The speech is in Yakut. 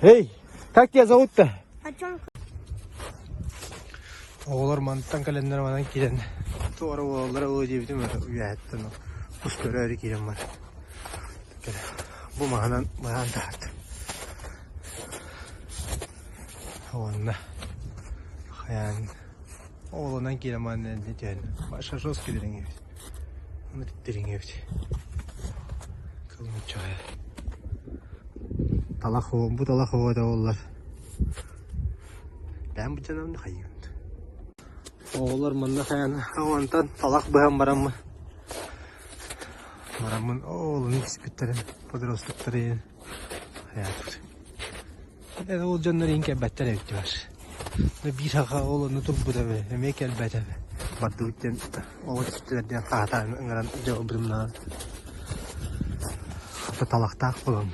Эй, как тебя зовут-то? Артем. Оҕолор мантан кэлэннэр манан киирэн туора буолаллара буолуо диэбитим үөһэттэн кус көрөөрү киирэн бар. Бу маһынан быһаан таһаартым. Уонна хайаан оҕолонон киирэн манна түһэн шашос кириҥ эбит. Ону дириҥ эбит. Кылмыччаҕа. Талах бу талах оҕото буоллар. Бэйэм быдьанамны хайыыбын. Оҕолор манна хайан онтон талах быһан бараммын бараммын оолуну түспүттэрин подростоктары хайаатыбыт. Ол дьоннор иин кэлбэттэр эбит бар. Биир аҕа ол онно турбута эмиэ кэлбэтэ. Бардыбыт диэн оҕо түстүлэр диэн хаһытаан ыҥыран дьэ ылбытым наҕан. Хата талахтаах буолан.